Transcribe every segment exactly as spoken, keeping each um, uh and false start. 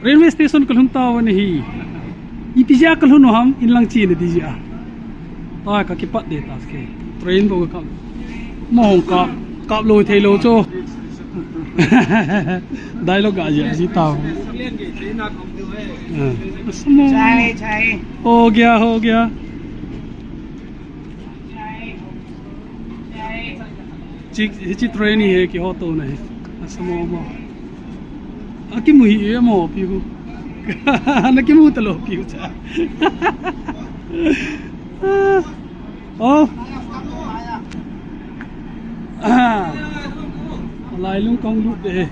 Railway station kalhung tauve hi. Ipi jeh a kalhung u ham, inlang chena ding jeh a. Tua kakipat deh tauve. Train bou kakap. Mo hung kap, kap lou thei lou chu. Dialogue ga jia ji tau. Ah. Chai, chai. Ho gaya, ho gaya. Chi, hichi train hi kiho to na hi. Asa mo mo. Akimu hi e mo piu. Na kimu talou piu cha. Oh. Ah. Lailung kong lut de.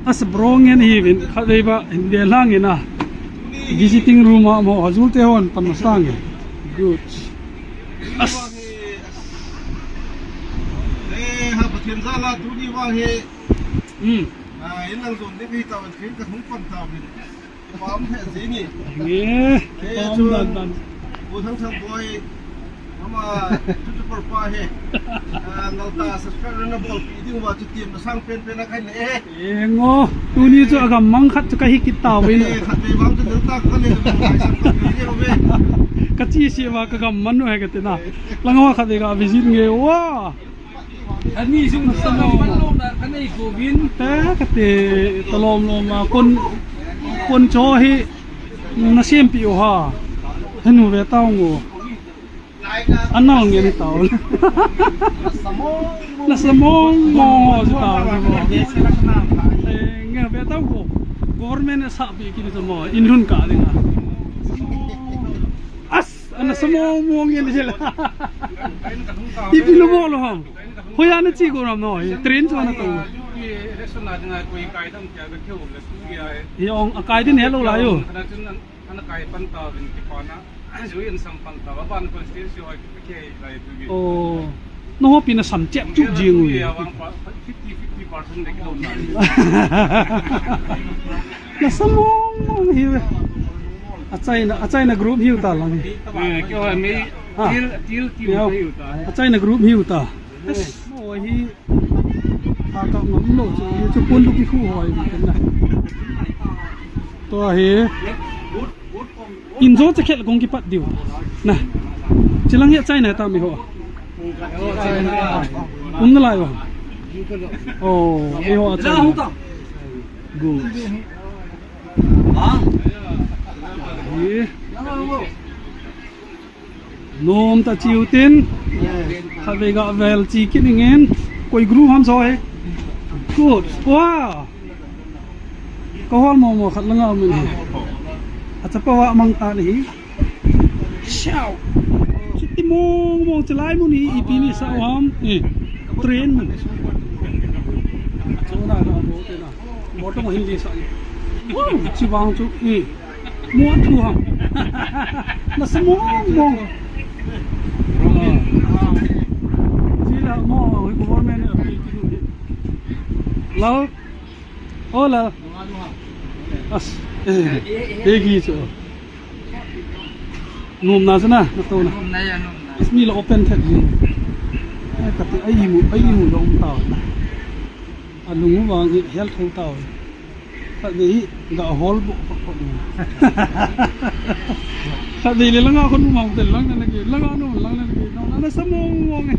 Asa bro ngen hi vin khatvei ba hin ve lang ina. Visiting room a mo hajul te hon pan masang e. Good. As. Eh, ha Pathen jal a tuni vang hi. Hmm. Ah, inlang jon ding hi tauve, train kahung pan tauve. Kipah um he jing e. Nge, eh, kipah um chun dan dan. Pu Thangthang boi, ama YouTuber pa hi. Ah, ngal ta subscribe na bolpi ding uva chu team na sang pen pen a kahin nei e. Engo, tuni chu agam mang khat chu kahi kit tauve. Eh, khatvei vang chu nil ta kane, mai sam kane uve. Kachi se uva kagam man u ahi kati na. Langa khatvei ga visit nge uva. Ani jong sa lom man lou na, kanei kou vin. Eh, kati talom lom a kon, kon cho hi nasem pi u ha. Henu ve tau ngo. Anal ngen tau. Nasa mong mong ho chu tau. Eh, nge ve tau ngo. Government asah pi kini chu mo. In lhun kah ding a. As, ana sa mong mong ngen jela. Ipi lou bol lou ham. Hoiya nache kou ham no, train chu ana kou. Hi ong akai din hello la yo. Oh. Naho pi nasam chep chup jing u. Nasa mong mong hi ve. Achaina, achaina group hiu ta lang hi. Eh, kei ho mi, ah, til, til kim hiu ta. Achaina group hiu ta. Yes. Mo hi. Ka ka ngam lou chu, hichu pon du ki khu hoi mi ken na. Tua hi. In jo che khel kong kipat diu. Na. Chilang hi achaina ta mi ho. Um nalai uva. Oh, mi ho achaina. Good. Hi. Nom ta chiu tin. Khatvei ga vel chi kit ning in. Koi group ham so he. Good. Wow. Ka hol mo mo khat langa um in hi. Achapa va mang ta ni hi. Siau. Chuti mong mong chalai mun hi ipi ni sa ham. Eh. Train mun. Chuna na mo te na. Mo to mo Hindi sa. Wow, chi vang chu. Eh. Mo thu ham. Nasa mong mong. Sila mo, hi government ni api ki. Lal. Oh, lal. As. Eh, eh, ki chu. Nom na chu na, na to na. Nom na ya, nom na. Is mi la open thet ji. Eh, kati ai mu, ai mu lo um ta. Alung vang hi hel thou tau. Khatvei hi ga hol bo pa ko. Khatvei le langa khon umang tel lang na naki, langa no lang na naki, no na sa mong mong e.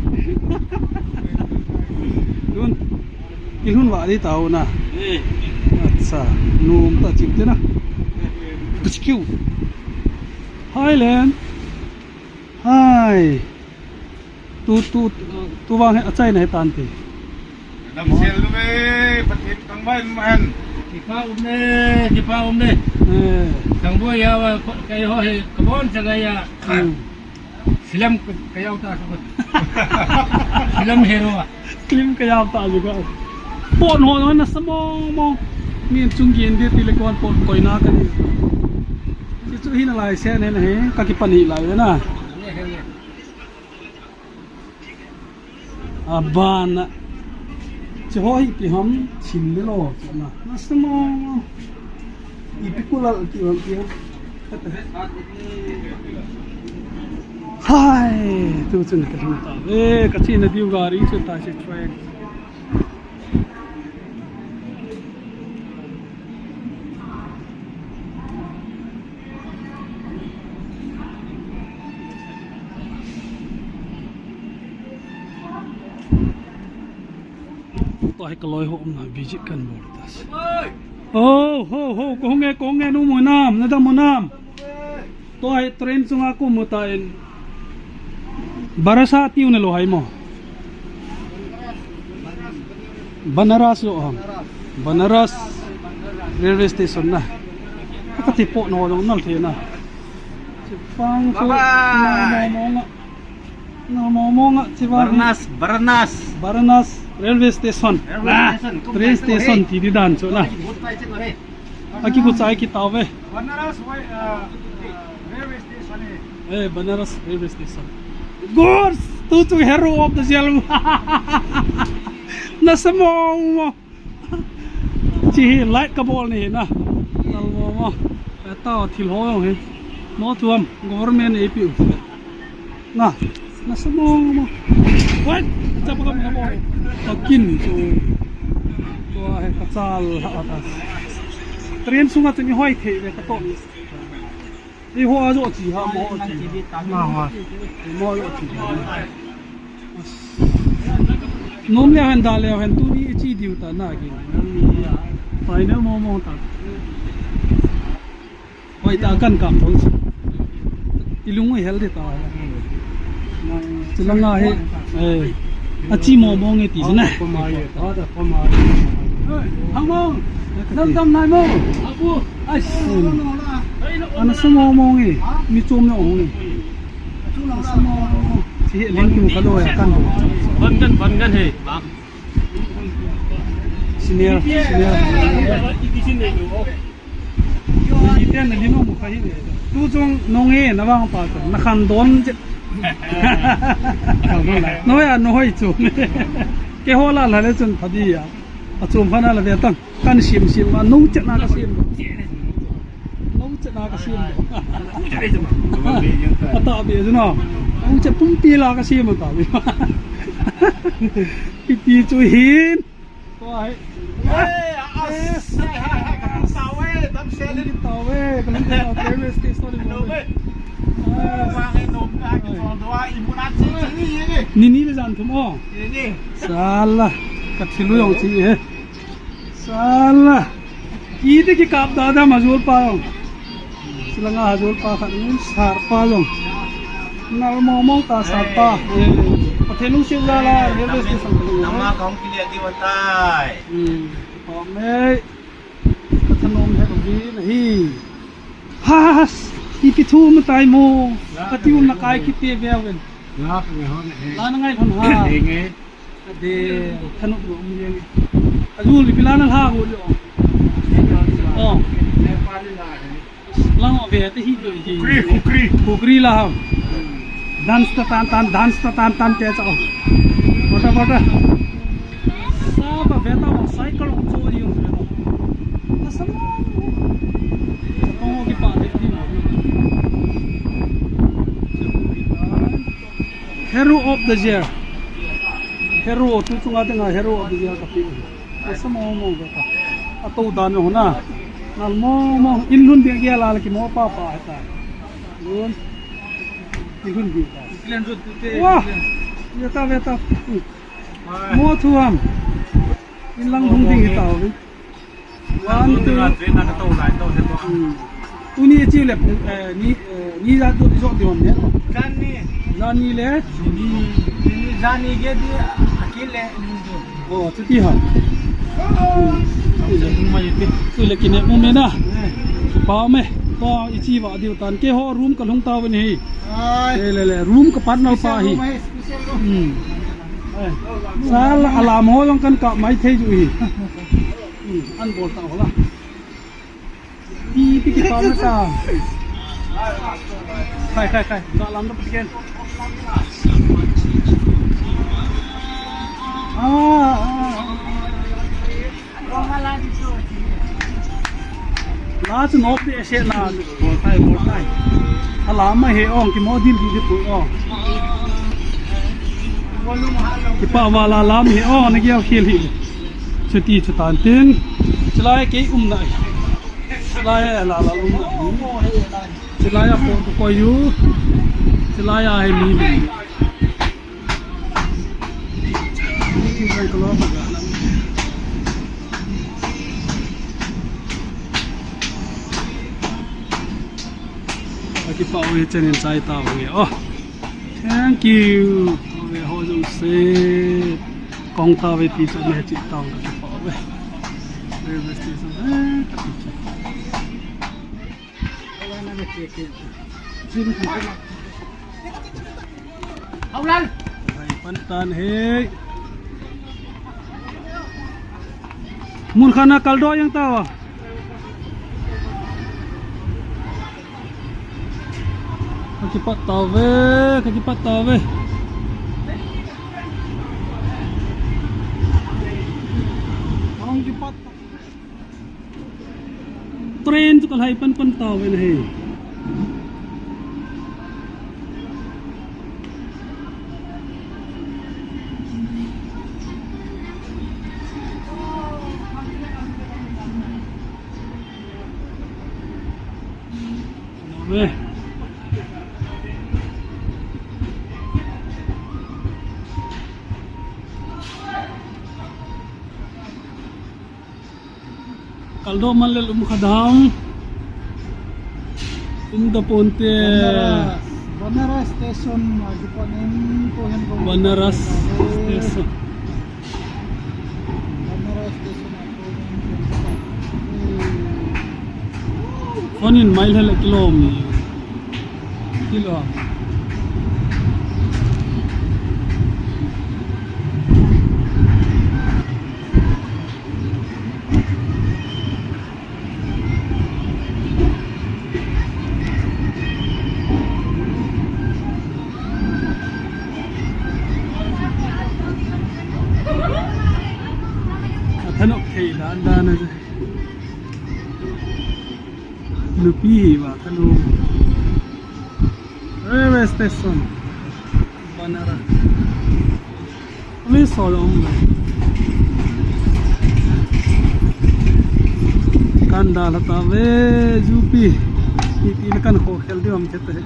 Dun. Kilhun va di tau na. Eh. Acha, nom ta chiu te na. Puchkiu. Hi, Len. Hi. Tu, tu, tu vang hi achaina hi tan ti. Dam sel lu me, Pathen tang mai man. Kipa um ne, kipa um ne. Eh. Tang bo ya wa, kei ho hi, kabon chaga ya. Hmm. Film ka, ka yau ta ka. Film hero a. Film ka yau ta juga. Pon ho na sa mong mong. Min chung gin di ti le kon pon koi na ka ni. Ti chu hin lai se ne ne he ka ki pani lai na. Abana. Chi ho hi pi ham chin le lo na. Na sa mong mong. Ipi kulal ti bang ti. Hai, tu chun ka lhung ta. Eh, ka chena diu gari chu ta si train. Ai, kaloi ho umna visit kan bol ta. Ho, ho, ho, kahung e, kahung e, nu mu nam, na da mu nam. Tua hi train chunga kamu tan. Barasa tiu nalou hai mo. Banaras lou ham. Banaras railway station na. Kati po no dong nal the na. Chipang so. Bye bye. Nal mo mo nga. Nal mo mo nga, chiba. Baranas, Baranas. Baranas railway station. Railway station. Ah, train station ti di dan chu na. Aki ku chai ki tau ve. Banaras, uh, railway station eh. Eh, Banaras railway station. Good! Tu chu hero of the jail. Na sa mo mo. Chi hi light ka bol ni na. Nal mo mo. Eta thil ho hi. Mo thuam government A P U. Na, na sa mo mo. Wait, chapa ka mo mo. Ka kin chu. Tua hi ka chal ha ta. Train sunga chu ni hoi thei ve ka to. Eiho a jo chi ha mo chi. Ma ha. Mo jo chi. Nom le hen da le hen tuni chi diu ta na ki. Final mo mo ta. Hoi ta kan kam thong. I lung hel de ta. Chulanga he. Eh. A chi mo mo nge ti na. Hang mo. Dam dam nai mo. Apu. Ai. Ana sa mo mo nge. Mi chom na ong nge. Ana sa mo mo. Chi he ling tu ka lo ya kan. Ban gan, ban gan he. Senior, senior. Ni ten na ni no mo kha hi le. Tu chung nong e na vang pa chu. Na khan don che. No ya no hoi chu. Keiho la la le chun pha di ya. A chum pha na la ve tang. Kan sim sim ma no che na ka sim. No che na ka sim. Ata be chu no. No che pumpi la ka sim ta be. Iti chu hin. Tua hi. Eh, as. Tawe, dam sel in. Tawe, kalung tawe, railway station in. Tawe. As. Wa nge nom ka ki so do a imun a chi chi ni ye. Ni ni le jan thum o. Ye ni. Sala. Ka thilu jong chi he. Sala. Iti ki kap da da ma jol pa jong. Chulanga ha jol pa khat ni sar pa jong. Nal mo mo ta sar pa. Pathen lungset jal a railway station ka lung. Nama kong kili ati watai. Hmm. Pa me. Pathen nom he ko vi na hi. Has. Ipi thu ma tai mo. Ati um na kai kiti ve ven. La ngai thon ha. Ade, thanop lo um jeng. Ajul ipi la na lha go jo. Oh. Lang ve te hi lo hi. Kukri, kukri. Kukri la ham. Dance ta tan tan, dance ta tan tan te cha. Bota, bota. Sa ba ve ta cycle ong cho yung. Asa mo. Sa mo ki pa de. Hero of the year. Hero, tu chunga dinga hero of the year ka pe. Asa mo mo ka. Ato dan ho na. Nal mo mo in lhun ding gel a la ki mo pa pa ta. Lhun. In lhun ding ta. Wa. Ve ta ve ta. Mo thu ham. In lang lhung ding ta. One, two. Hmm. Tuni chi le, eh, ni, eh, ni ja tu jo di hom ne. Jani. Jani le. Ni, ni jani ge di akil le ni jo. Oh, chuti ha. Hmm. Tu le kine mo me na. Eh. Pa me. To ichi va diu tan keiho room ka lhung ta ve ni. Ai. Le le room ka pat nal pa hi. Special room, special room. Hmm. Eh. Sal alam ho jong kan kap mai thei ju hi. Hmm, an bol ta ho la. Pi, pi, pi, pa, pa. Khai, khai, khai. Ka lam da pi ken. Ah, ah, ah. La chu nok de se na. Bol khai, bol khai. Ala ma he ong ki mo dil di di pu ong. Kipa va la lam hi o na gel khel hi. Chuti chu tan tin. Chulai kei um na. Chulai la la um na. Chulai a po ko yu. Chulai a hi mi. Ni ki ran ko lo ma ga na. Kakipah uve, chen in chai tauve. Oh, thank you. Ove, ho jouse. Kong tauve, ti chu ne chi tau, kakipah uve. Railway station, eh, kati chu. Haulan. Hai pan tan he. Mun khat na kaldo jeng tauva. Kakipat tauve, kakipat tauve. Kakipat. Train chu kalhai pan pan tauve nahi. Kaldo man lel um kha dang. Um da ponte. Banaras, Banaras station, ah, kipan in ko hen ko. Banaras station. Banaras station, ah, ko hen ko. Phone in mile le kilom. Kilo. Athanop thei dan dan a. Nupi hi va kanu. Railway station. Banaras. Mi sol um le. Kan dalha tauve, U P. Ipi le kan kho khel di ham chet he.